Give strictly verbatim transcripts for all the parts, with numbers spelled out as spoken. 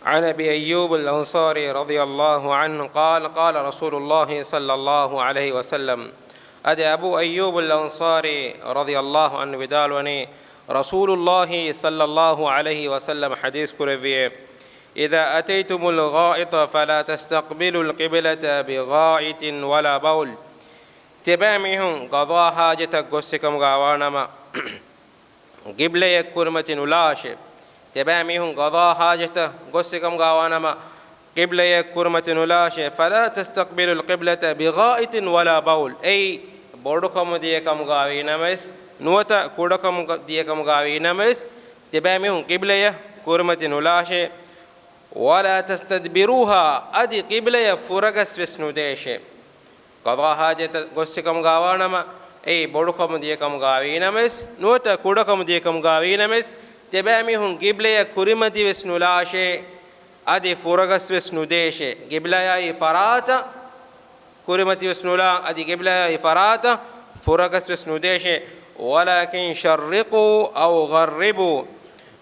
عن أبي أيوب الأنصاري رضي الله عنه قال، قال رسول الله صلى الله عليه وسلم، އަދި އަބޫ އައްޔޫބުލް އަންޞާރީ ރަޟިޔަﷲ ޢަންހު ވިދާޅުވަނީ، ރަސޫލުﷲ ޞައްލަﷲ ޢަލައިހި ވަސައްލަމަ ޙަދީޘް ކުރެއްވިއޭ، إذا أتيتم الغائط فلا تستقبلوا القبلة بغائط ولا بول. ތިބާމީހުން ޤަޟާ ޙާޖަތަށް ގޮއްސިކަމުގަ ވާނަމަ، ޤިބްލަޔަށް ކުރިމަތި ނުލާށޭ. ތިބާމީހުން ޤަޟާ ޙާޖަތަށް ގޮއްސިކަމުގަ ވާނަމަ، ޤިބްލަޔަށް ކުރިމަތި ނުލާށޭ. فلا تستقبلوا القبلة بغائط ولا بول. އެއީ ބޮޑުކަމުދިޔަކަމުގަ ވީނަމަވެސް، ނުވަތަ ކުޑަކަމުދިޔަކަމުގަ ވީނަމަވެސް، ތިބާމީހުން ޤިބްލަޔަށް ކުރިމަތި ނުލާށޭ. ولا تستدبروها، އަދި ޤިބްލަޔަށް ފުރަގަސްވެސް ނުދޭށޭ. ޤަޟާ ޙާޖަތަށް ގޮއްސިކަމުގަ ވާނަމަ، އެއީ ބޮޑުކަމުދިޔަކަމުގަ ވީނަމަވެސް، ނުވަތަ ކުޑަކަމުދިޔަކަމުގަ ވީނަމަވެސް، ތިބާމީހުން ޤިބްލަޔަށް ކުރިމަތިވެސް ނުލާށޭ. އަދި ފުރަގަސްވެސް ނުދޭށޭ. ޤިބްލަޔާއި ފަރާތަށް ކުރިމަތިވެސް ނުލާ، އަދި ޤިބްލަޔާއި ފަރާތަށް ފުރަގަސްވެސް ނުދޭށޭ. ولكن شرقوا أو غربوا.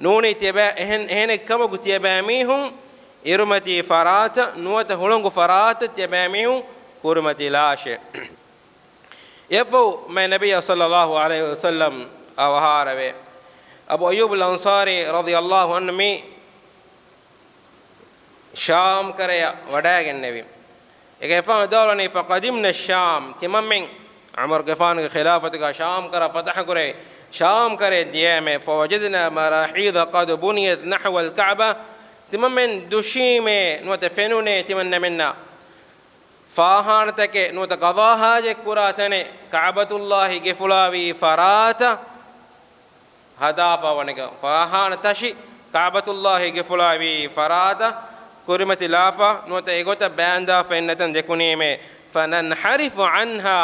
ނޫނީ ތިޔަބައި-، އެހެން، އެހެނެއްކަމަކު ތިޔަބައިމީހުން އިރުމަތީ ފަރާތަށް ނުވަތަ ހުޅަނގު ފަރާތަށް ތިޔަބައިމީހުން ކުރިމަތިލާށޭ. އެއަށްފަހު މާތް ނަބިއްޔާ ޞައްލަﷲ ޢަލައިހި ވަސައްލަމް އަވަހާރަވޭ. އަބޫ އައްޔޫބުލް އަންޞާރީ ރަޟިޔަﷲ ޢަންހު މި ޝާމް ކަރަޔަށް ވަޑައިގެންނެވި. އޭގެފާނު ވިދާޅުވަނީ، فقدمنا الشام، ތިމަންމެން ޢުމަރުގެފާނުގެ ޚިލާފަތުގަ ޝާމް ކަރަ ފަތަޙަ ކުރޭ، ޝާމް ކަރަޔަށް ދިޔައިމޭ، فوجدنا مراحيض قد بنيت نحو الكعبة، ތިމަންމެން ދުށީމޭ ނުވަތަ ފެނުނޭ ތިމަންނަމެންނަށް ފާޚާނަތަކެއް ނުވަތަ ޤަޟާ ޙާޖަތް ކުރާ ތަނެއް ކަޢުބަތުﷲ ގެފުޅާވީ ފަރާތަށް ހަދާފަ ވަނެގޮތް، ފާޚާނަ ތަށި ކަޢުބަތުﷲ ގެފުޅާވީ ފަރާތަށް ކުރިމަތިލާފަ ނުވަތަ އެގޮތަށް ބާންދާފަ އިންނަ ތަން ދެކުނީމޭ، فننحرف عنها،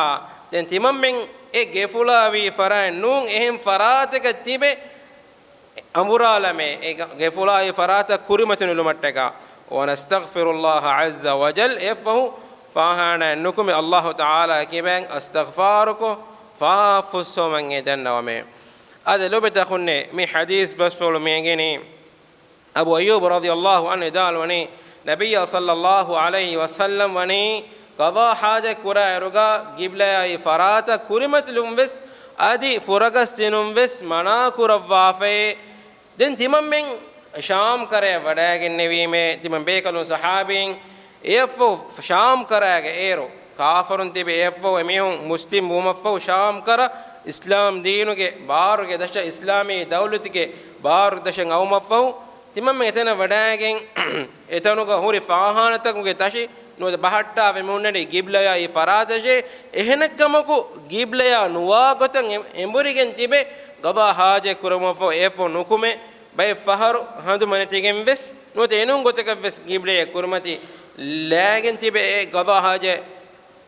ދެން ތިމަންމެން އެ ގެފުޅާވީ ފަރާތް ނޫން އެހެން ފަރާތަކަށް ތިބެ އަނބުރާލަމޭ، އެ ގެފުޅާވި ފަރާތަށް ކުރިމަތި ނުލުމަށްޓަކާ. ونستغفر الله عز وجل، އެއަށްފަހު ފާޚާނާއެއް ނުކުމެ ﷲ ތަޢާލާ ކިބައިން އިސްތިޣްފާރުކޮށް، ފާފަ ފުއްސެވުމަށް އެދަންނަވަމޭ. އަދި ލޯބިތަކުންނޭ، މި ޙަދީޘް ބަސްފުޅު މިއެނގެނީ، އަބޫ އައްޔޫބު ރަޟިޔަﷲ ޢަންހު ވިދާޅުވަނީ، ނަބިއްޔާ ޞައްލަﷲ ޢަލައިހި ވަސައްލަމް ވަނީ، ޤަޟާ ޙާޖަތް ކުރާއިރުގަ ޤިބްލަޔާއި ފަރާތަށް ކުރިމަތިލުން ވެސް އަދި ފުރަގަސް ދިނުން ވެސް މަނާ ކުރައްވާފައޭ. ދެން ތިމަންމެން ޝާމް ކަރަޔަށް ވަޑައިގެންނެވީމޭ، ތިމަން ބޭކަލުން ޞަޙާބީން އެއަށްފަހު ޝާމް ކަރާގެ އޭރު ކާފަރުން ތިބި އެއަށްފަހު އެމީހުން މުސްލިމް ވުމަށްފަހު ޝާމް ކަރަ އިސްލާމް ދީނުގެ ބާރުގެ ދަށަށް، އިސްލާމީ ދައުލަތުގެ ބާރު ދަށަށް އައުމަށްފަހު، ތިމަންމެން އެތަނަށް ވަޑައިގެން އެތަނުގަ ހުރި ފާޚާނަތަކުގެ ތަށި ނުވަތަ ބަހައްޓާފަ މި ހުންނަނީ ޤިބްލަޔާއި ފަރާތަށޭ. އެހެނެއްކަމަކު ޤިބްލަޔާ ނުވާ ގޮތަށް އެ-، އެނބުރިގެން ތިބެ ޤަޟާ ޙާޖަތް ކުރުމަށްފަހު އެއަށްފަހު ނުކުމެ، ބައެއް ފަހަރު ހަނދުމަނެތިގެން ވެސް ނުވަތަ އެނޫން ގޮތަކަށް ވެސް ޤިބްލަޔަށް ކުރިމަތި ލާގެން ތިބެ އެ ޤަޟާ ޙާޖަތް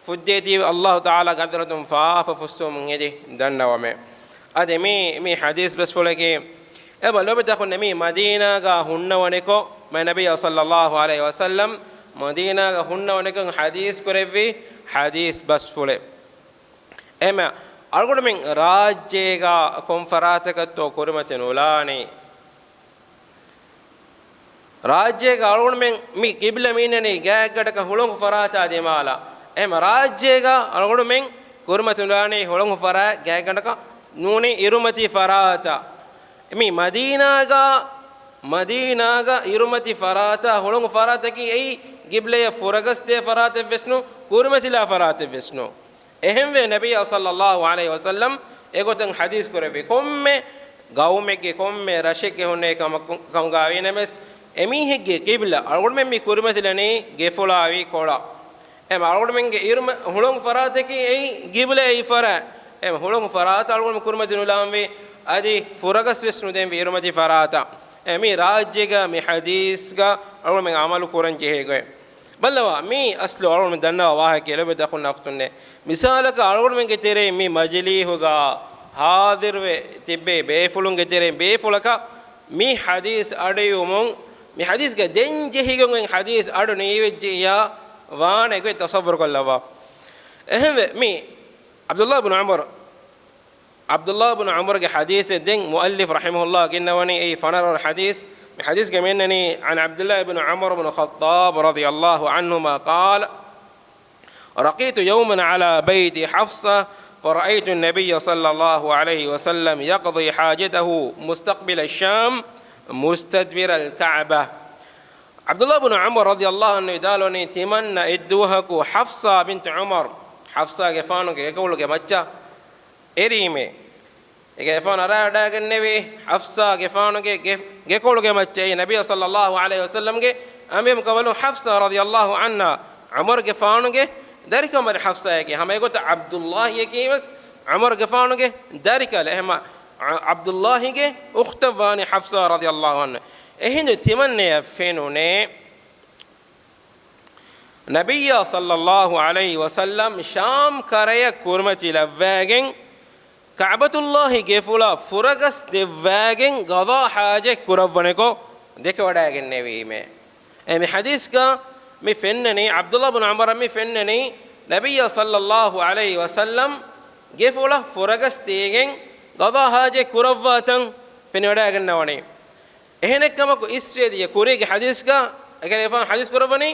ފުއްދޭތީވެ ﷲ ތަޢާލާގެ ޙަޟްރަތުން ފާފަ ފުއްސެވުމުން އެދި ދަންނަވަމޭ. އަދި މީ، މީ ޙަދީޘް ބަސްފުޅަކީ، އެބަ ލޯބިތަކުންނޭ މީ މަދީނާގަ ހުންނަވަނިކޮށް، މާތް ނަބިއްޔާ ޞައްލަﷲ ޢަލައިހި ވަސައްލަމް މަދީނާގަ ހުންނަވަނިކޮށް ޙަދީޘް ކުރެއްވި ޙަދީޘް ބަސްފުޅެއް. އެމަ އަޅުގަނޑުމެން ރާއްޖޭގަ ކޮން ފަރާތަކަށްތޯ ކުރިމަތި ނުލާނީ؟ ރާއްޖޭގަ އަޅުގަނޑުމެން މި ޤިބްލަ މި އިންނަނީ ގާތްގަނޑަކަށް ހުޅަނގު ފަރާތާ ދިމާލަށް. އެހެން ރާއްޖޭގަ އަޅުގަނޑުމެން ކުރިމަތި ނުލާނީ ހުޅަނގު ފަރާތް ގާތްގަނޑަކަށް ނޫނީ އިރުމަތީ ފަރާތަށް. މި މަދީނާގަ، މަދީނާގަ އިރުމަތީ ފަރާތާ ހުޅަނގު ފަރާތަކީ އެއީ ޤިބްލަޔަށް ފުރަގަސްދޭ ފަރާތެއް ވެސް ނޫން، ކުރިމަތިލާ ފަރާތެއް ވެސް ނޫން. އެހެންވެ، ނަބިއްޔާ ޞައްލަﷲ ޢަލައިހި ވަސައްލަމް އެގޮތަށް ޙަދީޘް ކުރެއްވި، ކޮންމެ ޤައުމެއްގެ، ކޮންމެ ރަށެއްގެ ހުންނެވި ކަމަކު، ކަމުގަ ވީނަމަވެސް، އެމީހެއްގެ ޤިބްލަ އަޅުގަނޑުމެން މި ކުރިމަތިލަނީ ގެފުޅާވި ކޮޅަށް. އެމަ އަޅުގަނޑުމެންގެ އިރުމަ، ހުޅަނގު ފަރާތަކީ އެއީ ޤިބްލައަށް އެއީ ފަރާތް. އެމަ ހުޅަނގު ފަރާތަށް އަޅުގަނޑު ކުރިމަތި ނުލާންވީ، އަދި ފުރަގަސް ވެސް ނުދޭންވީ އިރުމަތި ފަރާތަށް. އެ މި ރާއްޖޭގަ މި ޙަދީޘްގަ އަޅުގަނޑުމެން ޢަމަލު ކުރަން ޖެހޭ ގޮތް. ބައްލަވާ، މީ އަސްލު އަޅުގަނޑު ދަންނަވާ ވާހަކައެއް ލޯބިވެތި އަޚުންނާ އުޚްތުންނޭ. މިސާލަކަށް އަޅުގަނޑުމެންގެ ތެރެއިން މި މަޖިލީހުގަ ޙާޟިރުވެ ތިއްބެވި ބޭފުޅުންގެ ތެރެއިން ބޭފުޅަކަށް މި ޙަދީޘް އަޑުއިވުމުން، މި ޙަދީޘްގަ ދެން ޖެހިގެން އޮތް ޙަދީޘް އަޑު ނިޔެވިއްޖެއްޔާ ވާނެ ގޮތް ތަޞައްވުރު ކޮށްލައްވާ. އެހެންވެ، މި ޢަބްދުﷲ ބިން ޢުމަރު ޢަބްދުﷲ ބިން ޢުމަރުގެ ޙަދީޘެއް ދެން މުއައްލިފް ރަޙިމަހުﷲ ގެންނަވަނީ އެއީ ފަނަރަ ޙަދީޘް، މި ޙަދީޘްގައި މި އަންނަނީ، عن عبد الله بن عمر بن الخطاب رضي الله عنهما قال، رقيت يوما على بيت حفصة، فرأيت النبي صلى الله عليه وسلم يقضي حاجته مستقبل الشام مستدبر الكعبة. ޢަބްދުﷲ ބުނު ޢަމްރު ރަޟިޔަﷲ ޢަންހު ވިދާޅުވަނީ، ތިމަންނަ އެއްދުވަހަކު ޙަފްޞާ ބިންތު ޢުމަރު، ޙަފްޞާގެފާނުގެ ގެކޮޅުގެ މައްޗަށް އެރީމޭ. އޭގެފާނު އަރާވަޑައިގެންނެވީ ޙަފްޞާގެފާނުގެ ގެ-، ގެކޮޅުގެ މައްޗަށް. އެއީ ނަބިއްޔާ ޞައްލަﷲ ޢަލައިހި ވަސައްލަމްގެ އަނބިމެން ކަނބަލުން ޙަފްޞާ ރަޟިޔަﷲ ޢަންހާ، ޢުމަރުގެފާނުގެ ދަރިކަނބަލި ޙަފްޞާއެކޭ. ހަމަ އެގޮތަށް ޢަބްދުﷲއެކީ ވެސް ޢުމަރުގެފާނުގެ ދަރިކަލެއް. އެހެންމަ ޢަބްދުﷲގެ އުޚްތަށް ވާނީ ޙަފްޞާ ރަޟިޔަﷲ ޢަންހާ. އެހިނދު ތިމަންނަޔަށް ފެނުނޭ، ނަބިއްޔާ ޞައްލަﷲ ޢަލައިހި ވަސައްލަމް ޝާމް ކަރަޔަށް ކުރިމަތިލައްވައިގެން، ކަޢުބަތުﷲ ގެފުޅަށް ފުރަގަސް ދެއްވައިގެން ޤަޟާ ޙާޖަތް ކުރައްވަނިކޮށް ދެކެވަޑައިގެންނެވީމޭ. އެ މި ޙަދީޘްގަ މި ފެންނަނީ، ޢަބްދުﷲ ބުނު ޢުމަރަށް މި ފެންނަނީ، ނަބިއްޔާ ޞައްލަﷲ ޢަލައިހި ވަސައްލަމް ގެފުޅަށް ފުރަގަސް ދީގެން ޤަޟާ ޙާޖަތް ކުރައްވާ ތަން ފެނިވަޑައިގަންނަވަނީ. އެހެނެއްކަމަކު އިސްވެދިޔަ ކުރީގެ ޙަދީޘްގަ އެކަލޭގެފާނު ޙަދީޘް ކުރައްވަނީ،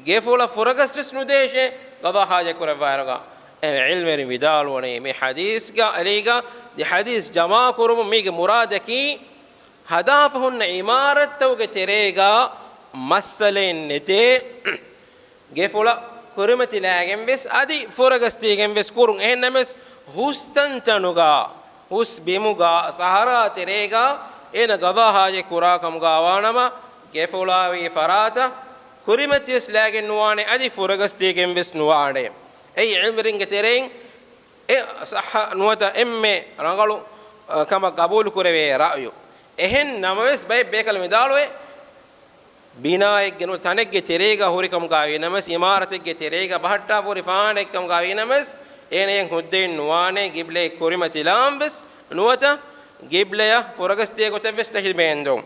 ގެފުޅަށް ފުރަގަސް ވެސް ނުދޭށޭ، ޤަޟާ ޙާޖަތް ކުރައްވާއިރުގަ. އެ ޢިލްމުވެރިން ވިދާޅުވަނީ، މި ޙަދީޘްގަ އަލީގަ ދެ ޙަދީޘް ޖަމާކުރުމުން މީގެ މުރާދަކީ، ހަދާފަ ހުންނަ ޢިމާރަތްތަކުގެ ތެރޭގަ މައްސަލައެއް ނެތޭ. ގެފުޅަށް ކުރިމަތިލާގެން ވެސް އަދި ފުރަގަސްދީގެން ވެސް ކުރުން. އެހެންނަމަވެސް ހުސްތަންތަނުގަ، ހުސް ބިމުގަ، ސަހަރާ ތެރޭގަ އޭނަ ޤަޟާ ޙާޖަތް ކުރާ ކަމުގަ ވާނަމަ، ގެފުޅާވީ ފަރާތަށް ކުރިމަތިވެސް ލާގެން ނުވާނެ، އަދި ފުރަގަސްދީގެން ވެސް ނުވާނެ. އެއީ ޢިލްމުވެރިންގެ ތެރެއިން އެ ޞައްޙަ ނުވަތަ އެންމެ ރަނގަޅު، އަ، ކަމަށް ޤަބޫލު ކުރެވޭ ރައުޔު. އެހެން ނަމަވެސް، ބައެއް ބޭކަލުން ވިދާޅުވޭ، ބިނާއެއްގެ ނު ތަނެއްގެ ތެރޭގަ ހުރިކަމުގައި ނަމަވެސް، ޢިމާރަތެއްގެ ތެރޭގަ ބަހައްޓާފަ ހުރި ފާހާނައެއްކަމުގައި ނަމަވެސް، އޭނައަށް ހުއްދައެއް ނުވާނެ ޤިބްލައަށް ކުރިމަތިލާން ވެސް ނުވަތަ ޤިބްލަޔަށް ފުރަގަސްދޭ ގޮތަށް ވެސް ތަށި ބޭންދުން.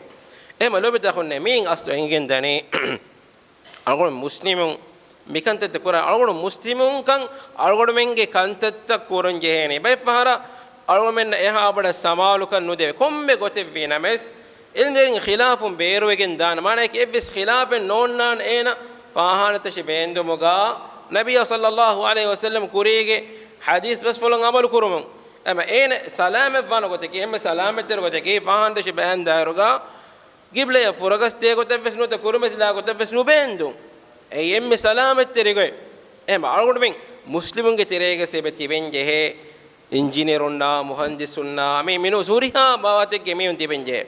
އެހެންމަ ލޯބިތަކުންނޭ، މިއިން އަސްލު އެނގިގެންދަނީ އަޅުގަނޑު މުސްލިމުން މިކަންތައްތައް ކުރާ، އަޅުގަނޑު މުސްލިމުންކަން އަޅުގަނޑުމެންގެ ކަންތައްތައް ކުރަން ޖެހޭނެ. ބައެއް ފަހަރަށް އަޅުގަނޑުމެންނަށް އެހާ ބޮޑަށް ސަމާލުކަން ނުދެވޭ. ކޮންމެ ގޮތެއްވީ ނަމަވެސް، ޢިލްމުވެރިން ޚިލާފުން ބޭރުވެގެން ދާނެ. މާނައަކީ އެއްވެސް ޚިލާފެއް ނޯންނާނެ އޭނަ ފާހާނަތަށި ބޭންދުމުގަ، ނަބިއްޔާ ޞައްލަﷲ ޢަލައިހި ވަސައްލަމް ކުރީގެ ޙަދީޘް ބަސްފުޅަށް ޢަމަލު ކުރުމުން. އެމަ އޭނަ ސަލާމަތްވާނެ ގޮތަކީ، އެންމެ ސަލާމަތްތެރި ގޮތަކީ ފާހާނަތަށި ބަޔާންދާއިރުގަ، ޤިބްލަޔަށް ފުރަގަސްދޭ ގޮތަށް ވެސް ނުވަތަ ކުރިމަތިލާ ގޮތަށް ވެސް ނުބޭންދުން. އެއީ އެންމެ ސަލާމަތްތެރި ގޮތް. އެހެން އަޅުގަނޑުމެން މުސްލިމުންގެ ތެރޭގަސް އެބަ ތިބެން ޖެހޭ، އިންޖިނިއަރުންނާ، މުހަންދިސުންނާ، މި މިނޫސް ހުރިހާ ބާވަތެއްގެ މީހުން ތިބެން ޖެހޭ.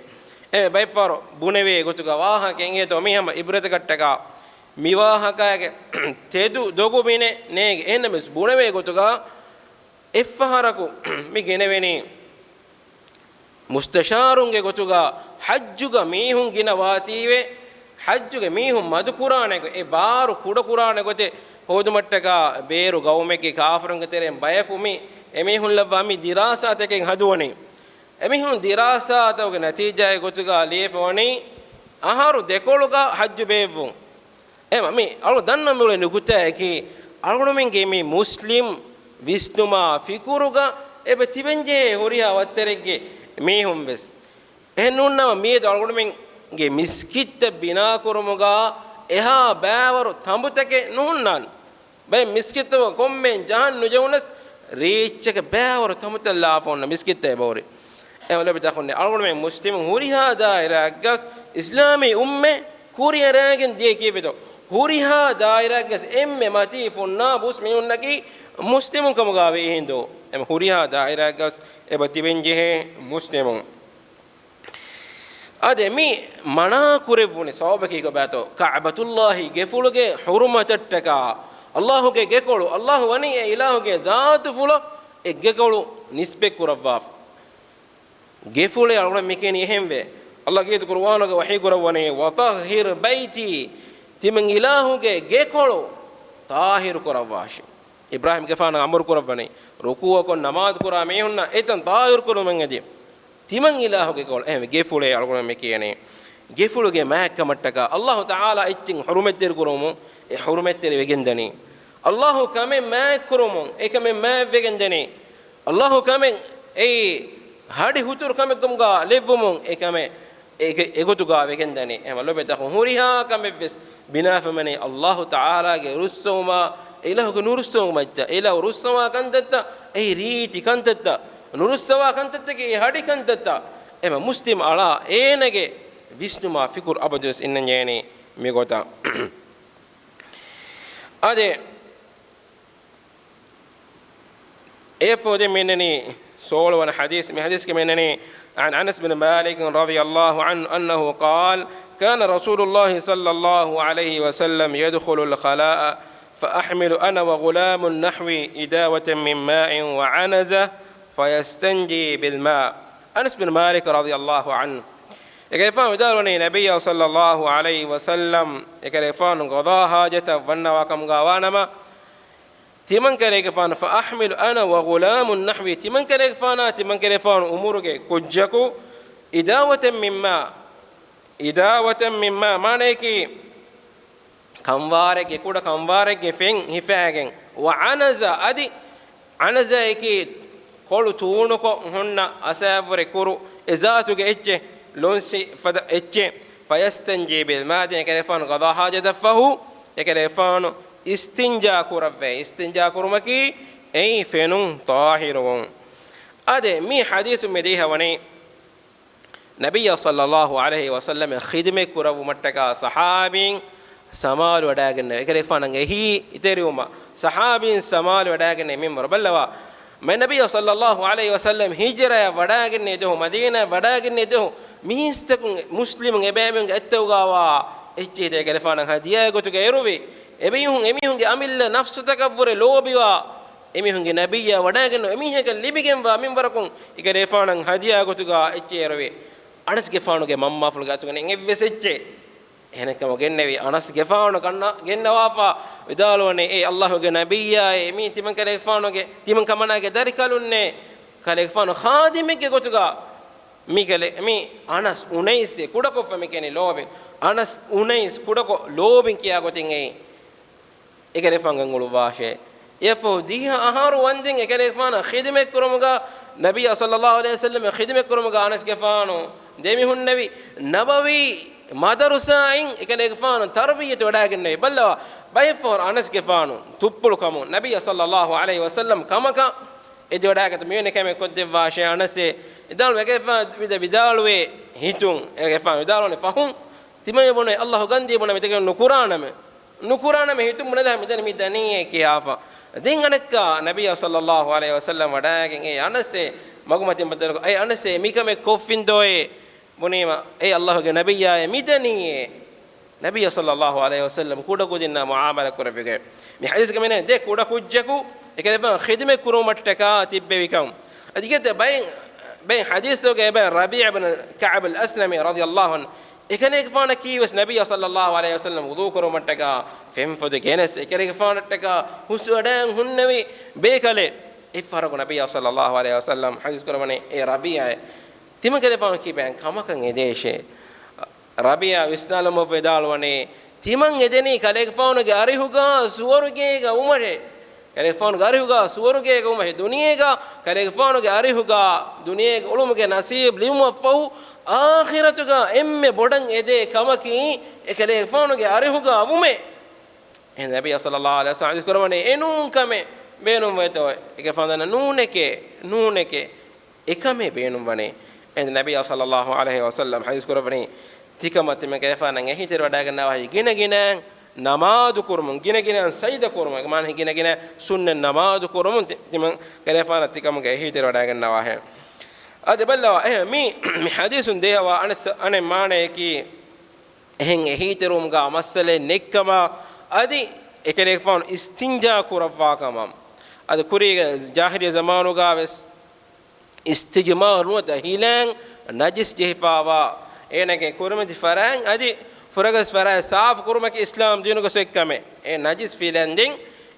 އެ ބައެއްފަހަރު ބުނެވޭ ގޮތުގަ ވާހަކަ އެނގޭތޯ މީ ހަމަ އިބްރަތަކަށްޓަކާ. މި ވާހަކައިގެ ތެދު ދޮގު މިނެއް ނޭނގެ. އެހެންނަމަވެސް ބުނެވޭ ގޮތުގަ އެއްފަހަރަކު މި ގެނެވެނީ، މުސްތަޝާރުންގެ ގޮތުގަ ޙައްޖުގަ މީހުން ގިނަ ވާތީވެ، ޙައްޖުގެ މީހުން މަދުކުރާނެ ގޮތް، އެ ބާރު ކުޑަކުރާނެ ގޮތެއް ހޯދުމަށްޓަކާ ބޭރު ގައުމެއްގެ ކާފަރުންގެ ތެރެއިން ބަޔަކު މި އެމީހުން ލައްވާ މި ދިރާސާތަކެއް ހަދުވަނީ. އެމީހުން ދިރާސާތަކުގެ ނަތީޖާއެއް ގޮތުގަ ލިޔެފަވަނީ އަހަރު ދެކޮޅުގަ ޙައްޖު ބޭއްވުން. އެމަ މި އަޅު ދަންނަ މިއުޅޭ ނުކުތާއަކީ، އަޅުގަނޑުމެންގެ މި މުސްލިމް ވިސްނުމާ ފިކުރުގަ އެބަ ތިބެންޖެހޭ ހުރިހާ ވައްތަރެއްގެ މީހުން ވެސް. އެހެން ނޫންނަމަ މިއަދު އަޅުގަނޑުމެންގެ މިސްކިތްތައް ބިނާކުރުމުގަ އެހާ ބައިވަރު ތަނބުތަކެއް ނުހުންނާނެ. ބައެއް މިސްކިތްތަކުގަ ކޮންމެ ޖަހަން ނުޖެހުނަސް ރީއްޗަކަށް ބައިވަރު ތަނބުތައް ލާފަ އޮންނަ މިސްކިތްތައް އެބަހުރި. އެމަ ލޯބިތަކުންނޭ، އަޅުގަނޑުމެން މުސްލިމުން ހުރިހާ ދާއިރާއެއްގަސް އިސްލާމީ އުއްމަތް ކުރިއަރައިގެން ދިޔަ ކީއްވެތޯ؟ ހުރިހާ ދާއިރާއެއްގަސް އެންމެ މަތީ ފުންނާ ބުސް މީހުންނަކީ މުސްލިމުން ކަމުގައި ވީ ހިނދު. އެމަ ހުރިހާ ދާއިރާއެއްގަސް އެބަ ތިބެންޖެހޭ މުސްލިމުން. އާދެ، މި މަނާ ކުރެއްވުނި ސަބަބަކީ ކޮބާތޯ؟ ކަޢުބަތުﷲ ގެފުޅުގެ ޙުރުމަތަށްޓަކާ، ﷲ ގެ ގެކޮޅު، ﷲ ވަނީ އެ އިލާހުގެ ޒާތުފުޅަށް އެ ގެކޮޅު ނިސްބަތް ކުރައްވާފަ. ގެފުޅޭ އަޅުގަނޑު މިކިޔަނީ އެހެންވެ. ﷲ ގީތު ޤުރުއާނުގަ ވަޙީ ކުރައްވަނީ، "وطهر بيتي"، ތިމަން އިލާހުގެ ގެކޮޅު ޠާހިރު ކުރައްވާށި. އިބްރާހީމްގެފާނަށް އަމުރު ކުރައްވަނީ، ރުކޫޢަކޮށް ނަމާދު ކުރާ މީހުންނަށް އެތަން ޠާހިރު ކުރުމަށް އެދި. ތިމަން އިލާހުގެ ގެކޮޅު، އެހެންވެ ގެފުޅޭ އަޅުގަނޑު މި ކިޔަނީ. ގެފުޅުގެ މާތްކަމަށްޓަކާ ﷲ ތަޢާލާ އެއްޗެއް ޙުރުމަތްތެރި ކުރުމުން އެ ޙުރުމަތްތެރި ވެގެންދަނީ. ﷲ ކަމެއް މާތްކުރުމުން އެކަމެއް މާތްވެގެންދަނީ. ﷲ ކަމެއް އެއީ ހަޑި ހުތުރު ކަމެއްކަމުގަ ލެއްވުމުން އެކަމެއް އެގެ-، އެގޮތުގާ ވެގެންދަނީ. އެހެމަ ލޮބުވެތި އަޚުން، ހުރިހާ ކަމެއްވެސް ބިނާވެފަ މިވަނީ ﷲ ތަޢާލާގެ ރުއްސުމާ، އެ އިލާހުގެ ނުރުއްސުމުގެ މައްޗަށް. އެ އިލާހު ރުއްސަވާ ކަންތައްތައް، އެ ރީތި ކަންތައްތައް، ނުރުއްސަވާ ކަންތައްތަކެއް، އެ ހަޑި ކަންތައްތައް. އެހެމަ މުސްލިމް އަޅާ އޭނަގެ ވިސްނުމާ ފިކުރު އަބަދުވެސް އިންނަންޖެހޭނީ މިގޮތަށް. އާދެ، އެއަށްފަހު ދެން މި އިންނަނީ ސޯޅަވަނަ ޙަދީޘް. މި ޙަދީޘްގަ މި އިންނަނީ، عن أنس بن مالك رضي الله عنه أنه قال: كان رسول الله صلى الله عليه وسلم يدخل الخلاء فأحمل أنا وغلام نحوي إداوة من ماء وعنزة فيستنجي بالماء. އަނަސް ބިން މާލިކް ރަޟިޔަﷲ ޢަންހު އެކަލޭގެފާނު ވިދާޅުވަނީ، ނަބިއްޔާ ޞައްލަﷲ ޢަލައިހި ވަސައްލަމް އެކަލޭގެފާނު ޤަޟާ ޙާޖަތަށް ވަންނަވާ ކަމުގަ ވާނަމަ، ތިމަންކަލޭގެފާނު، فأحمل أنا وغلام نحوي، ތިމަންކަލޭގެފާނާ ތިމަންކަލޭގެފާނު އުމުރުގެ ކުއްޖަކު، إداوة من ماء، إداوة من ماء މާނަޔަކީ، ކަންވާރެއްގެ، ކުޑަ ކަންވާރެއްގެ ފެން ހިފާގެން، وعنزة، އަދި ޢަނަޒައަކީ ކޮޅު ތޫނުކޮށް ހުންނަ އަސާވަރެއް ކުރު އެ ޒާތުގެ އެއްޗެއް، ލޮންސި ފަދަ އެއްޗެއް. فيستنجي بالماء، ދެން އެކަލޭގެފާނު ޤަޟާ ޙާޖަތަށްފަހު އެކަލޭގެފާނު އިސްތިންޖާ ކުރައްވައި. އިސްތިންޖާ ކުރުމަކީ އެއީ ފެނުން ޠާހިރުވުން. އާދެ، މި ޙަދީޘުން މި ދީހަވަނީ، ނަބިއްޔާ ޞައްލަﷲ ޢަލައިހި ވަސައްލަމަށް ޚިދުމަތް ކުރައްވުމަށްޓަކާ ޞަޙާބީން ސަމާލުވެވަޑައިގެންނެވި. އެކަލޭގެފާނަށް އެހީތެރިވުމަށް ޞަޙާބީން ސަމާލުވެވަޑައިގެންނެވި މިންވަރު ބައްލަވާ. މި ނަބިއްޔާ ޞައްލަﷲ ޢަލައިހި ވަސައްލަމް ހިޖްރަޔަށް ވަޑައިގެންނެވި ދުވަހު، މަދީނާއަށް ވަޑައިގެންނެވި ދުވަހު، މީސްތަކުން، މުސްލިމުން އެބައިމީހުންގެ އަތްތައުގަވާ އެއްޗެހިތައް އެކަލޭގެފާނަށް ހަދިޔާގެ ގޮތުގަ އެރުވި. އެމީހުން، އެމީހުންގެ އަމިއްލަ ނަފްސުތަކަށްވުރެ ލޯބިވާ، އެމީހުންގެ ނަބިއްޔާ ވަޑައިގެންނެވި އެމީހަކަށް ލިބިގެންވާ މިންވަރަކުން އެކަލޭގެފާނަށް ހަދިޔާ ގޮތުގަ އެއްޗެހި އެރުވި. އަނަސްގެފާނުގެ މަންމާފުޅުގެ އަތުގަ ނެތް އެއްވެސް އެއްޗެއް. އެހެނެއްކަމަށް ގެންނެވި. އަނަސްގެފާނު ގަންނަ-، ގެންނަވާފަ ވިދާޅުވަނީ، އޭ ﷲ ގެ ނަބިއްޔާއޭ، މީ ތިމަންކަލޭގެފާނުގެ، ތިމަންކަމަނާގެ ދަރިކަލުންނޭ، ކަލޭގެފާނު ޚާދިމެއްގެ ގޮތުގަ މި ކަލޭ-، މި އަނަސް އުނައިސްއޭ ކުޑަކޮށްފަ މި ކިޔަނީ ލޯބިން. އަނަސް އުނައިސް ކުޑަކޮށް ލޯބިން ކިޔާ ގޮތެއް އެއީ. އެކަލޭގެފާނު ގެންގުޅުއްވާށޭ. އެއަށްފަހު ދިހަ އަހަރު ވަންދެން އެކަލޭގެފާނަށް ޚިދުމަތް ކުރުމުގަ، ނަބިއްޔާ ޞައްލަﷲ ޢަލައިހި ވަސައްލަމަށް ޚިދުމަތް ކުރުމުގަ އަނަސްގެފާނު ދެމިހުންނެވި. ނަބަވީ މަދަރުސާއިން އެކަލޭގެފާނު ތަރުބިއްޔަތު ވަޑައިގެންނެވި. ބައްލަވާ، ބައެއްފަހަރު އަނަސްގެފާނު ތުއްޕުޅުކަމުން ނަބިއްޔާ ޞައްލަﷲ ޢަލައިހި ވަސައްލަމް ކަމަކަށް އެދިވަޑައިގަތު މިވެނި ކަމެއް ކޮށްދެއްވާށޭ އަނަސޭ. އެދާން އެކަލޭގެފާނު ވިދާ-، ވިދާޅުވޭ ހިތުން. އެކަލޭގެފާނު ވިދާޅުވަނީ ފަހުން، ތިމަން ބުނޭ، ﷲ ގަންދީ ބުނަ މިތަކެއް ނުކުރާނަމޭ. ނުކުރާނަމޭ ހިތުން ބުނެލާ މިދަނީ މި ދަނީއޭ ކިޔާފަ. ދެން އަނެއްކާ ނަބިއްޔާ ޞައްލަﷲ ޢަލައިހި ވަސައްލަމް ވަޑައިގެން އޭ އަނަސޭ މަގުމަތިން ބައްދަލުކޮށް، އޭ އަނަސޭ މިކަމެއް ކޮށްފިން ދޯއޭ ބުނީމަ، އޭ ﷲ ގެ ނަބިއްޔާއޭ މި ދަނީއޭ. ނަބިއްޔާ ޞައްލަﷲ ޢަލައިހި ވަސައްލަމް ކުޑަކުދިންނާ މުޢާމަލާ ކުރެއްވިގެ. މި ޙަދީޘްގަ މިނެ ދެ ކުޑަ ކުއްޖަކު އެކަލޭގެފާނު ޚިދުމަތް ކުރުމަށްޓަކާ ތިއްބެވިކަން. އަދި ގެ ދެ ބައިން، ބައިން ޙަދީޘްތަކުގެ ބައިން ރަބީޢަ ބިން ކަޢްބު އަލް އަސްލަމީ ރަޟިޔަﷲ ޢަންހު އެކަލޭގެފާނަކީވެސް ނަބިއްޔާ ޞައްލަﷲ ޢަލައިހި ވަސައްލަމް ވުޟޫ ކުރުމަށްޓަކާ ފެންފޮދެއް ގެނެސް އެކަލޭގެފާނަށްޓަކާ ހުސްވަޑައިގެން ހުންނެވި ބޭކަލެއް. އެއްފަހަރަކު ނަބިއްޔާ ޞައްލަﷲ ޢަލައިހި ވަސައްލަމް ޙަދީޘް ކުރައްވަނީ، އޭ ރަބީޢާ، ތިމަންކަލޭގެފާނު ކިބައިން ކަމަކަށް އެދޭށޭ. ރަބީޢާ ވިސްނާލުމަށް ވިދާޅުވަނީ، ތިމަން އެދެނީ ކަލޭގެފާނުގެ އަރިހުގަ ސުވަރުގޭގަ ވުމަށޭ. ކަލޭގެފާނުގެ އަރިހުގަ ސުވަރުގޭގަ ވުމަށޭ. ދުނިޔޭގަ ކަލޭގެފާނުގެ އަރިހުގަ ދުނިޔޭގަ އުޅުމުގެ ނަސީބު ލިބުމަށްފަހު، އާޚިރަތުގަ އެންމެ ބޮޑަށް އެދޭ ކަމަކީ އެ ކަލޭގެފާނުގެ އަރިހުގަ ވުމޭ. އެހެން ނަބިއްޔާ ޞައްލަﷲ ޢަލައިހި ވަސައްލަމް ޙަދީޘް ކުރައްވަނީ، އެ ނޫން ކަމެއް ބޭނުންވޭތޯ؟ އެކަލޭގެފާނު ދަންނަ ނޫނެކޭ، ނޫނެކޭ. އެކަމެއް ބޭނުންވަނީ. އެހެން ނަބިއްޔާ ޞައްލަﷲ ޢަލައިހި ވަސައްލަމް ޙަދީޘް ކުރައްވަނީ، ތިކަމަށް ތިމަންކަލޭގެފާނަށް އެހީތެރިވަޑައިގަންނަވާ ގިނަގިނައިން ނަމާދު ކުރުމުން، ގިނަގިނައިން ސަޖިދަ ކުރުމުން، އޭގެ މާނަ ގިނަގިނައިން ސުންނަތް ނަމާދު ކުރުމުން ތި-، ތިމަންކަލޭގެފާނަށް ތިކަމުގެ އެހީތެރިވަޑައިގަންނަވާހެން. އަދި ބައްލަވާ، އެހެން މި، މި ޙަދީޘުން ދޭހަވާ އަނެއް ސަ-، އަނެއް މާނަޔަކީ، އެހެން އެހީތެރިވުމުގަ މައްސަލައެއް ނެތްކަމާ، އަދި އެކަލޭގެފާނު އިސްތިންޖާ ކުރައްވާ ކަމަށް. އަދި ކުރީގެ ޖާހިލިއްޔަ ޒަމާނުގަ ވެސް އިސްތިޖްމާރު ނުވަތަ ހިލައިން ނަޖިސް ޖެހިފާވާ، އޭނާގެ ކުރިމަތި ފަރާތް އަދި ފުރަގަސް ފަރާތް ސާފު ކުރުމަކީ އިސްލާމް ދީނުގެ ސޮއްކަމެއް. އެ ނަޖިސް ފިލައިން ދެން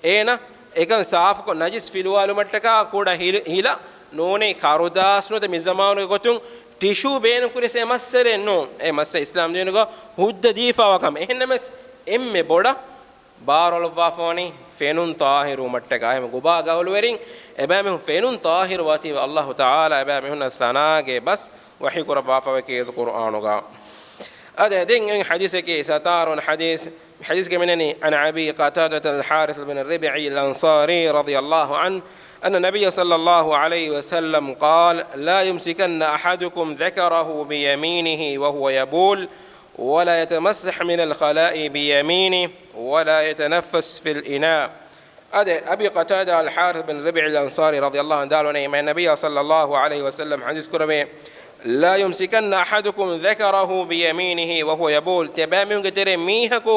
އޭނަ އެކަން ސާފުކޮށް، ނަޖިސް ފިލުވާލުމަށްޓަކާ ކުޑަ ހިލަ، ހިލަ ނޫނީ ކަރުދާސް ނުވަތަ މި ޒަމާނުގެ ގޮތުން ޓިޝޫ ބޭނުންކުރި އެ މައްސަލައެއް ނޫން. އެ މައްސަލަ އިސްލާމް ދީނުގަ ހުއްދަ ދީފާވާ ކަމެއް. އެހެންނަމަވެސް އެންމެ ބޮޑަށް ބާރުއަޅުއްވާފަވަނީ ފެނުން ޠާހިރުވުމަށްޓަކާ. އެހެން ގޮބާގަ އަހުލުވެރިން އެބައިމީހުން ފެނުން ޠާހިރުވާތީވެ ﷲ ތަޢާލާ އެބައިމީހުންނަށް ސަނާގެ ބަސް ވަޙީ ކުރައްވާފަވެ ކީރިތި ޤުރުއާނުގަ. އަދި ދެން އެ ޙަދީޘަކީ ސަތާރަ ވަނަ ޙަދީޘް. ޙަދީޘްގަ މިނަނީ عن أبي قتادة الحارث بن ربعي الأنصاري رضي الله عنه أن النبي صلى الله عليه وسلم قال: لا يمسكن أحدكم ذكره بيمينه وهو يبول، ولا يتمسح من الخلاء بيمينه، ولا يتنفس في الإناء. އަދި އަބީ ޤަތާދާ އަލް ޙާރިޘް ބިން ރަބީޢިލް އަންޞާރީ ރަޟިޔަﷲ ޢަންހު ވިދާޅުވަނީ، މާތް ނަބިއްޔާ ޞައްލަﷲ ޢަލައިހި ވަސައްލަމް ޙަދީޘް ކުރެއްވި، لا يمسكن أحدكم ذكره بيمينه وهو يبول. ތިޔަބައިމީހުންގެ ތެރެއިން މީހަކު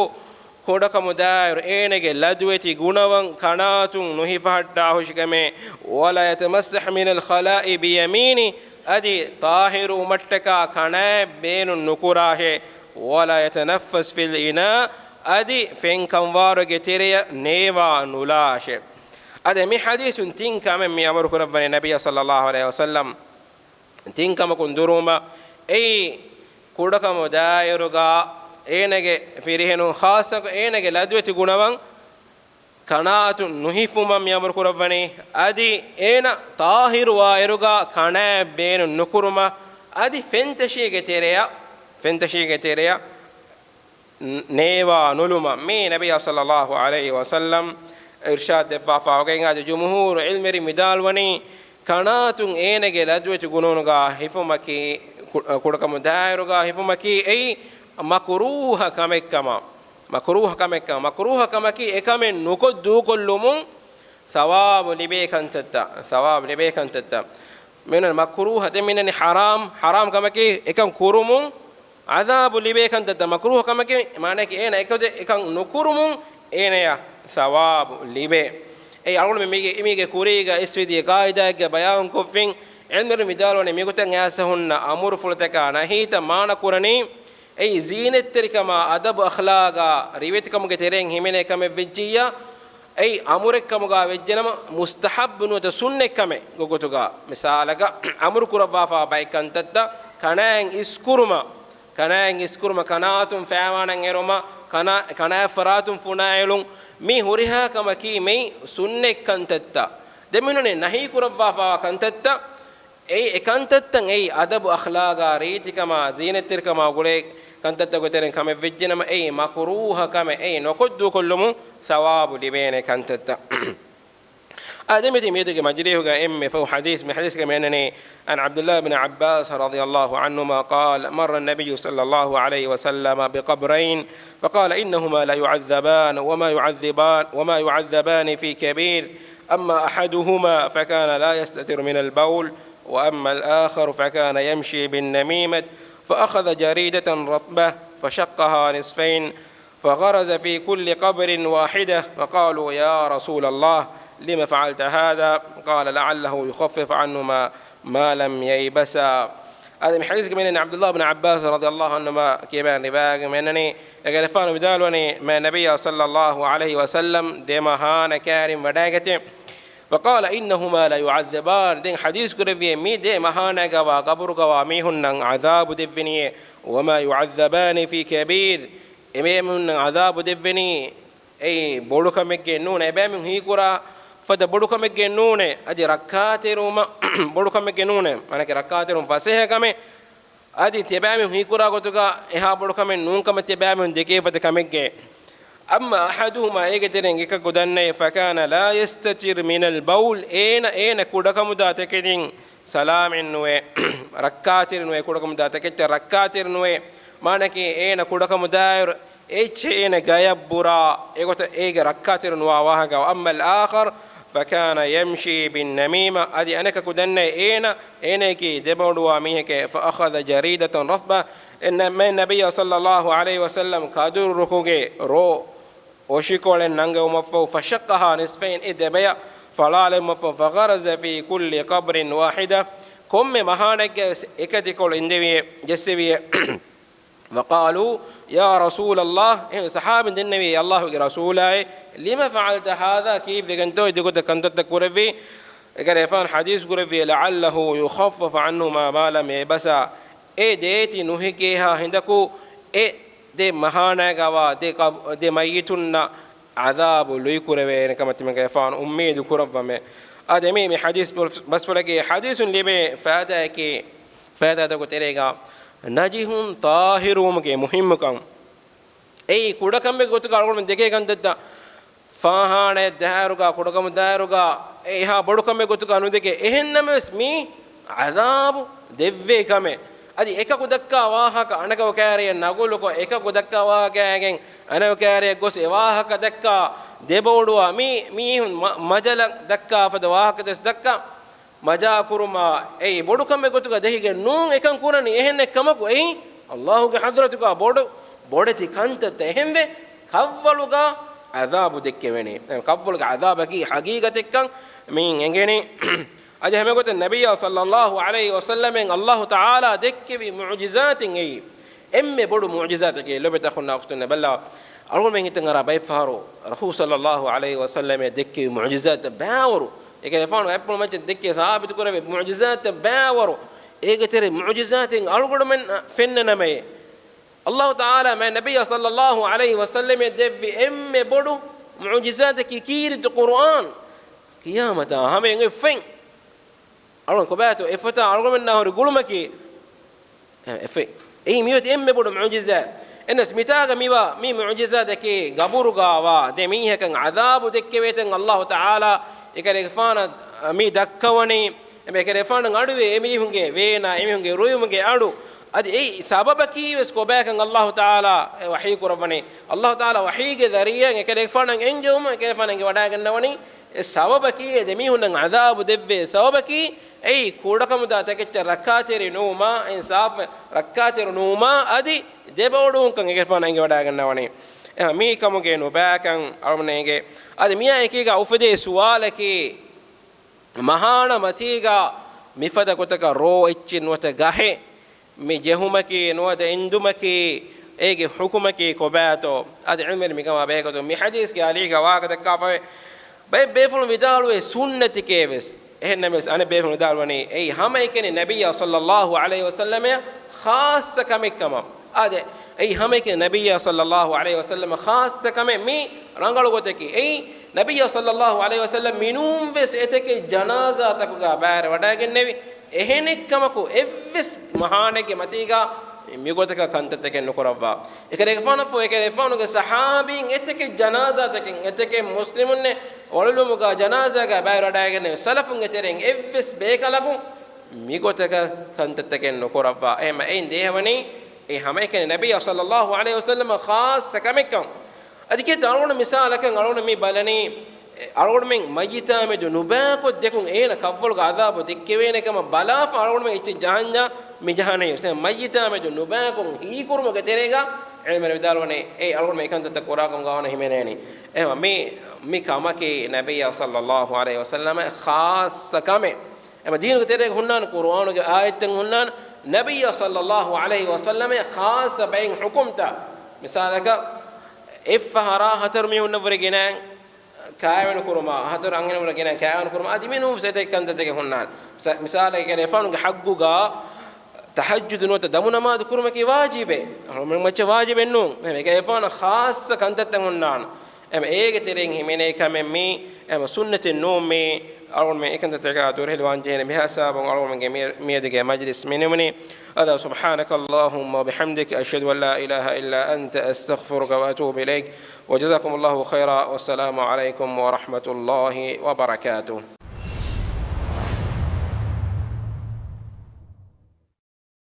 ކުޑަކަމުދާއިރު އޭނަގެ ލަދުވެތި ގުނަވަން ކަނާތުން ނުހިފަހައްޓާ ހުށިކަމެއް، ولا يتمسح من الخلاء بيمينه، އަދި ޠާހިރުވުމަށްޓަކާ ކަނާތް ބޭނުން ނުކުރާށޭ، ولا يتنفس في الإناء، އަދި ފެން ކަންވާރުގެ ތެރެއަށް ނޭވާ ނުލާށޭ. އަދި މި ޙަދީޘުން ތިން ކަމެއް މި އަމުރު ކުރައްވަނީ ނަބިއްޔާ ޞައްލަﷲ ޢަލައިހި ވަސައްލަމް. ތިން ކަމަކުން ދުރުވުމަށް އެއީ، ކުޑަކަމުދާއިރުގަ އޭނަގެ ފިރިހެނުން، ޚާއްޞަކޮށް އޭނަގެ ލަދުވެތި ގުނަވަން ކަނާތުން ނުހިފުމަށް މި އަމުރު ކުރައްވަނީ. އަދި އޭނަ ޠާހިރުވާއިރުގަ ކަނާތް ބޭނުން ނުކުރުމަށް، އަދި ފެންތަށީގެ ތެރެއަށް، ފެންތަށީގެ ތެރެއަށް ނޭވާ ނުލުމަށް. މީ ނަބިއްޔާ ޞައްލަﷲ ޢަލައިހި ވަސައްލަމް އިރްޝާދު ދެއްވާފަ އޮގެން. އަދި ޖުމްހޫރު ޢިލްމުވެރިން ވިދާޅުވަނީ، ކަނާތުން އޭނަގެ ލަދުވެތި ގުނަވަނުގަ ހިފުމަކީ، ކު-، ކުޑަކަމުދާއިރުގަ ހިފުމަކީ އެއީ މަކްރޫހަ ކަމެއްކަމަށް. މަކްރޫހަ ކަމެއްކަމަށް. މަކްރޫހަ ކަމަކީ އެކަމެއް ނުކޮށް ދޫކޮށްލުމުން ސަވާބު ލިބޭ ކަންތައްތައް، ސަވާބު ލިބޭ ކަންތައްތައް. މިނަ މަކްރޫހަ، ދެން މިނަނީ ޙަރާމް، ޙަރާމް ކަމަކީ އެކަން ކުރުމުން ޢަޛާބު ލިބޭ ކަންތައްތައް. މަކްރޫހަ ކަމަކީ މާނައަކީ އޭނަ އެކަން، އެކަން ނުކުރުމުން އޭނަޔަށް ސަވާބު ލިބޭ. އެއީ އަޅުގަނޑު މީގެ، މީގެ ކުރީގަ އިސްވެދިޔަ ޤާޢިދާއެއްގަ ބަޔާންކޮށްފިން، ޢިލްމުވެރިން ވިދާޅުވަނީ މިގޮތަށް އައިސް ހުންނަ އަމުރުފުޅުތަކާ ނަހީތައް މާނަ ކުރަނީ، އެއީ ޒީނަތްތެރިކަމާ، އަދަބު އަޚްލާގާ، ރިވެތިކަމުގެ ތެރެއިން ހިމެނޭ ކަމެއް ވެއްޖިއްޔާ، އެއީ އަމުރެއްކަމުގާ ވެއްޖެނަމަ، މުސްތަޙައްބު ނުވަތަ ސުންނަތްކަމެއް ގޮގޮތުގާ. މިސާލަކަށް، އަމުރު ކުރައްވާފާ ބައެއް ކަންތައްތައް، ކަނާތް އިސްކުރުމަށް، ކަނާތް އިސްކުރުމަށް، ކަނާތުން ފައިވާނަން އެރުމަށް، ކަނާ-، ކަނާތް ފަރާތުން ފުނާއެޅުން، މި ހުރިހާ ކަމަކީ މެއި ސުންނަތް ކަންތައްތައް. ދެން މިނޫނީ ނަހީ ކުރައްވާފާވާ ކަންތައްތައް، އެއީ އެކަންތައްތައް އެއީ އަދަބު އަޚްލާގާ ރީތިކަމާ ޒީނަތްތެރިކަމާ ގުޅޭ ކަންތައްތަކުގެ ތެރެއިން ކަމެއް ވެއްޖެނަމަ، އެއީ މަކްރޫހަ ކަމެއް، އެއީ ނުކޮށްދޫކޮށްލުމުން ސަވާބު ލިބޭނެ ކަންތައްތައް. އާދެ، މިތި މިއަދުގެ މަޖިލީހުގަ އެންމެ ފަހު ޙަދީޘް، މި ޙަދީޘްގަ މިއަންނަނީ، عن عبد الله بن عباس رضي الله عنهما قال: مر النبي صلى الله عليه وسلم بقبرين فقال: إنهما ليعذبان وما يعذبان، وما يعذبان في كبير، أما أحدهما فكان لا يستتر من البول، وأما الآخر فكان يمشي بالنميمة، فأخذ جريدة رطبة فشقها نصفين، فغرز في كل قبر واحدة، فقالوا: يا رسول الله، لم فعلت هذا؟ قال: لعله يخفف عنهما ما لم ييبسا. އާދެ، މި ޙަދީޘްގަ މިއަންނަނީ ޢަބްދުﷲ ބިން ޢައްބާސް ރަޟިޔަﷲ ޢަންހުމާ ކިޔަވާ ރިވާޔަތްގަ މިއަންނަނީ، އޭގެ ރަސޫލާ ވިދާޅުވަނީ، މާތް ނަބިއްޔާ ޞައްލަﷲ ޢަލައިހި ވަސައްލަމް ދެ މަހާނަ ކައިރިން ވަޑައިގަތީ، فقال: إنهما ليعذبان، ދެން ޙަދީޘް ކުރެއްވިއޭ، މި ދެ މަހާނާގަވާ ޤަބުރުގަވާ މީހުންނަށް ޢަޛާބު ދެއްވެނީއޭ، وما يعذبان في كبير، އެބައިމީހުންނަށް ޢަޛާބު ދެއްވެނީ އެއީ ބޮޑު ކަމެއްގައެއް ނޫނޭ، އެބައިމީހުން ހީކުރާ ފަދަ ބޮޑު ކަމެއްގައެއް ނޫނޭ. އަދި ރައްކާތެރިވުމަށް ބޮޑު ކަމެއްގައެއް ނޫނޭ، މާނައަކީ ރައްކާތެރިވުން ފަސޭހަ ކަމެއް. އަދި ތިޔަބައިމީހުން ހީކުރާ ގޮތުގަ އެހާ ބޮޑު ކަމެއް ނޫން ކަމަށް ތިޔަބައިމީހުން ދެކޭ ފަދަ ކަމެއްގައެއް. أما أحدهما، އޭގެ ތެރެއިން އެކަކު ދަންނައީ، فكان لا يستتر من البول، އޭނަ، އޭނަ ކުޑަކަމުދާ ތަކެތިން ސަލާމަތް ނުވޭ، ރައްކާތެރި ނުވޭ، ކުޑަކަމުދާ ތަކެއްޗަށް ރައްކާތެރި ނުވޭ. މާނައަކީ އޭނަ ކުޑަކަމުދާއިރު އެއްޗެއް އޭނަ ގަޔަށް ބުރާ، އެގޮތަށް އޭގެ ރައްކާތެރި ނުވާ ވާހަކަ. أما الآخر فكان يمشي بالنميمة، އަދި އަނެކަކު ދަންނައީ އޭނަ، އޭނައަކީ ދެބައޮޑުވާ މީހެކޭ. فأخذ جريدة رطبة، އެ ނަ-، މާތް ނަބިއްޔާ ޞައްލަﷲ ޢަލައިހި ވަސައްލަމް ކަދުރު ރުކުގެ ރޯ، އޮށިކޮޅެއް ނަންގަވުމަށްފަހު، فشقها نصفين، އެ ދެބަޔަށް ފަޅާލެވުމަށްފަހު، فغرز في كل قبر واحدة، ކޮންމެ މަހާނައެއްގަ އެކަތިކޮޅު އިނދެވިއޭ، ޖެއްސެވިއޭ. وقالوا: يا رسول الله، އެހެން ޞަޙާބީން ދެންނެވި، އައްލާހުގެ ރަސޫލާއޭ، لم فعلت هذا، ކީއްވެގެންތޯ އެ ދެގޮތަށް ކަންތައްތައް ކުރެއްވީ؟ އެކަލޭ އެފާން ޙަދީޘް ކުރެއްވި، لعله يخفف عنهما ما لم ييبسا، އެ ދޭތި ނުހިކޭހާ ހިނދަކު އެ ދެ މަހާނާގަވާ ދެ ޤަބް-، ދެ މައްޔިތުންނަށް ޢަޛާބު ލުއިކުރެވޭނެ ކަމަށް ތިމަން ގެފާނު އުއްމީދު ކުރައްވަމޭ. އަދި މި، މި ޙަދީޘް ބަސްފުޅަކީ ޙަދީޘުން ލިބޭ ފައިދާއަކީ، ފައިދާތަކު ތެރޭގަ ނަޖިހުން ޠާހިރުވުމުގެ މުހިއްމުކަން. އެއީ ކުޑަކަމެއް ގޮތުގަ އަޅުގަނޑު ދެކޭ ކަންތައްތައް ފާހާނައެއް ދާއިރުގަ، ކުޑަކަމު ދާއިރުގަ، އެހާ ބޮޑުކަމެއް ގޮތުގަ ނުދެކޭ. އެހެންނަމަވެސް މީ ޢަޛާބު ދެއްވޭ ކަމެއް. އަދި އެކަކު ދައްކާ ވާހަކަ އަނެކަކު ކާރިއަށް ނަގުލުކޮށް، އެކަކު ދައްކާ ވާހަކައިގެން އަނެކަކު ކާރިއަށް ގޮސް އެ ވާހަކަ ދައްކާ ދެބައުޅުވާ މީ، މީހުން މަ-، މަޖަލަށް ދައްކާ ފަދަ ވާހަކަ ދެސް ދައްކާ މަޖާ ކުރުމާ އެއީ ބޮޑު ކަމެއް ގޮތުގަ ދެކިގެން ނޫން އެކަން ކުރަނީ. އެހެން އެއްކަމަކު އެއީ ﷲ ގެ ޙަޟްރަތުގަ ބޮޑު، ބޮޑެތި ކަންތައްތައް. އެހެންވެ، ކަށްވަޅުގަ ޢަޛާބު ދެއްކެވޭނެ. ކަށްވަޅުގެ ޢަޛާބަކީ ޙަޤީޤަތެއްކަން މިއިން އެނގޭނެ. އަދި ހަމަގޮތަށް ނަބިއްޔާ ޞައްލައްލާހު ޢަލައިހި ވަސައްލަމައިން ﷲ ތަޢާލާ ދެއްކެވި މުޢުޖިޒާތެއް އެއީ އެންމެ ބޮޑު މުޢުޖިޒާތަކީ. ލޮބެތި އަޚުންނާ އުޚްތުންނޭ، ބައްލަވާ، އަޅުގަނޑުމެން ހިތަށް އަރާ ބައެއްފަހަރު ރަސޫލު ޞައްލައްލާހު ޢަލައިހި ވަސައްލަމައަށް ދެއްކެވި މުޢުޖިޒާތައް ބައިވަރު، އެކަލޭގެފާނު އަތްޕުޅު މައްޗަށް ދެއްކެވި ސާބިތު ކުރެވި މުޢުޖިޒާތްތައް ބައިވަރު، އޭގެ ތެރެ މުޢުޖިޒާތެއް އަޅުގަނޑުމެން ފެންނަ ނަމައޭ. ﷲ ތަޢާލާ މާތް ނަބިއްޔާ ޞައްލައްލާހު ޢަލައިހި ވަސައްލަމައަށް ދެއްވި އެންމެ ބޮޑު މުޢުޖިޒާތަކީ ކީރިތި ޤުރުއާން. ޤިޔާމަތާ ހަމައަށް އެފެން. އަޅުން ކޮބާތޯ އެފަތާ އަޅުގަނޑުމެންނާ ހުރި ގުޅުމަކީ؟ އެ، އެފެ. އެއީ މިއޮތީ އެންމެ ބޮޑު މުޢުޖިޒާ. އެނަސް މިތާގަ މިވާ މި މުޢުޖިޒާތަކީ ގަބުރުގަވާ ދެ މީހަކަށް ޢަޛާބު ދެއްކެވޭތަން ﷲ ތަޢާލާ އެކަލޭގެފާނަށް މި ދައްކަވަނީ. އެކަލޭގެފާނަށް އަޑުވޭ އެމީހުންގެ ވޭނާ، އެމީހުންގެ ރުއިމުގެ އަޑު. އަދި އެއީ ސަބަބަކީ ވެސް ކޮބާކަން ﷲ ތަޢާލާ އެ ވަޙީ ކުރައްވަނީ. ﷲ ތަޢާލާ ވަޙީގެ ޒަރީޢާއިން އެކަލޭގެފާނަށް އެންގެވުމަށް އެކަލޭގެފާނަށް އެނގިވަޑައިގަންނަވަނީ އެ ސަބަބަކީ، އެ ދެމީހުންނަށް ޢަޛާބު ދެއްވޭ ސަބަބަކީ، އެއީ ކުޑަކަމުދާ ތަކެއްޗަށް ރައްކާތެރި ނުވުމާ، އިންސާފު ރައްކާތެރި ނުވުމާ އަދި ދެބައުޅުވުންކަން އެކަލޭގެފާނަށް އެނގިވަޑައިގަންނަވަނީ. އެހެން މީ ކަމުގެ ނުބައިކަން އަޅުގަނޑަށް އެނގޭ. އަދި މިއާ އެކީގަ އުފެދޭ ސުވާލަކީ، މަހާނަ މަތީގަ މިފަދަ ގޮތަކަށް ރޯ އެއްޗެއް ނުވަތަ ގަހެއް މި ޖެހުމަކީ ނުވަތަ އެންދުމަކީ، އޭގެ ޙުކުމަކީ ކޮބާތޯ؟ އަދި ޢިލްމުވެރިން މިކަމާ ބެހޭގޮތުން މި ޙަދީޘްގެ އަލީގަ ވާހަކަ ދައްކާފައި ބައެއް ބޭފުޅުން ވިދާޅުވޭ ސުންނަތެކޭ ވެސް. އެހެންނަމަވެސް އަނެއް ބޭފުޅުން ވިދާޅުވަނީ އެއީ ހަމައެކަނި ނަބިއްޔާ ޞައްލައްލާހު ޢަލައިހި ވަސައްލަމަށް ޚާއްޞަ ކަމެއް ކަމަށް. އާދެ، އެއީ ހަމައެކަނި ނަބިއްޔާ ޞައްލައްލާހު ޢަލައިހި ވަސައްލަމަށް ޚާއްޞަ ކަމެއް މީ ރަނގަޅު ގޮތަކީ. އެއީ ނަބިއްޔާ ޞައްލައްލާހު ޢަލައިހި ވަސައްލަމަ މިނޫންވެސް އެތަކެއް ޖަނާޒާތަކުގަ ބައިވެރިވަޑައިގެންނެވި. އެހެނެއްކަމަކު އެއްވެސް މަހާނެއްގެ މަތީގަ މިގޮތަކަށް ކަންތައްތަކެއް ނުކުރައްވާ. އެކަލޭގެފާނަށްފަހު އެކަލޭގެފާނުގެ ޞަޙާބީން އެތަކެއް ޖަނާޒާތަކެއް، އެތަކެއް މުސްލިމުންނެއް އޮޅުލުމުގަ ޖަނާޒާގަ ބައިވެރިވަޑައިގެންނެވި. ސަލަފުންގެ ތެރެއިން އެއްވެސް ބޭކަލަކު މިގޮތަކަށް ކަންތައްތަކެއް ނުކުރައްވާ. އެހެންމަ އެއިން ދޭހަވަނީ އެ ހަމައެކަނި ނަބިއްޔާ ޞައްލައްލާހު ޢަލައިހި ވަސައްލަމަށް ޚާއްޞަ ކަމެއްކަން. އަދި ކިތައް އަޅުގަނޑު މިސާލަކަށް އަޅުގަނޑު މި ބަލަނީ، އެ، އަޅުގަނޑުމެން މައްޔިތާމެދު ނުބައިކޮށް ދެކުން އޭނަ ކަށްވަޅުގަ ޢަޛާބު ދެއްކެވޭނެ ކަމަށް ބަލާފަ އަޅުގަނޑުމެން އެއްޗެއް ޖަހަންޏާ މި ޖަހަނީ. މައްޔިތާމެދު ނުބައިކޮށް ހީކުރުމުގެ ތެރޭގަ ޢިލްމުވެރިން ވިދާޅުވަނީ އެއީ އަޅުގަނޑުމެން އެކަންތައްތައް ކުރާކަމުގަ ވަނީ ހިމެނޭނީ. އެހެންވީމަ މި، މި ކަމަކީ ނަބިއްޔާ ޞައްލައްލާހު ޢަލައިހި ވަސައްލަމަށް ޚާއްޞަ ކަމެއް. އެމަ ދީނުގެ ތެރޭގަ ހުންނާނެ، ޤުރުއާނުގެ އާޔަތްތައް ހުންނާނެ، ނަބިއްޔާ ޞައްލައްލާހު ޢަލައިހި ވަސައްލަމަށް ޚާއްޞަ ބައެއް ޙުކުމްތައް. މިސާލަކަށް، އެއްފަހަރާ ހަތަރު މީހުންނަށްވުރެ ގިނައިން ކާވެނި ކުރުމާ، ހަތަރު އަންހެނުންވުރެ ގިނައިން ކާވެނި ކުރުމާ، އަދި މިނޫންވެސް އެތައް ކަންތައްތަކެއް ހުންނާނެ. މިސާ-، މިސާލަކަށް އެކަލޭގެފާނުގެ ޙައްޤުގަ ތަހައްޖުދު ނުވަތަ ދަމު ނަމާދު ކުރުމަކީ ވާޖިބެއް. އަޅުގަނޑުމެން މައްޗަށް ވާޖިބެއް ނޫން. އެކަލޭގެފާނަށް ޚާއްޞަ ކަންތައްތައް ހުންނާނެ. އެމަ އޭގެ ތެރެއިން ހިމެނޭ ކަމެއް މީ، އެމަ ސުންނަތެއް ނޫން މީ، އަޅުގަނޑުމެން އެކަންތައްތަކާ ދުރުހެލިވާންޖެހޭނެ. މިހާ ސަބަބުން އަޅުގަނޑުމެންގެ މި-، މިއަދުގެ މަޖިލިސް މިނިވުނީ. އަދާ، سبحانك اللهم وبحمدك، أشهد أن لا إله إلا أنت، أستغفرك وأتوب إليك. وجزاكم الله خيرا، والسلام عليكم ورحمة الله وبركاته.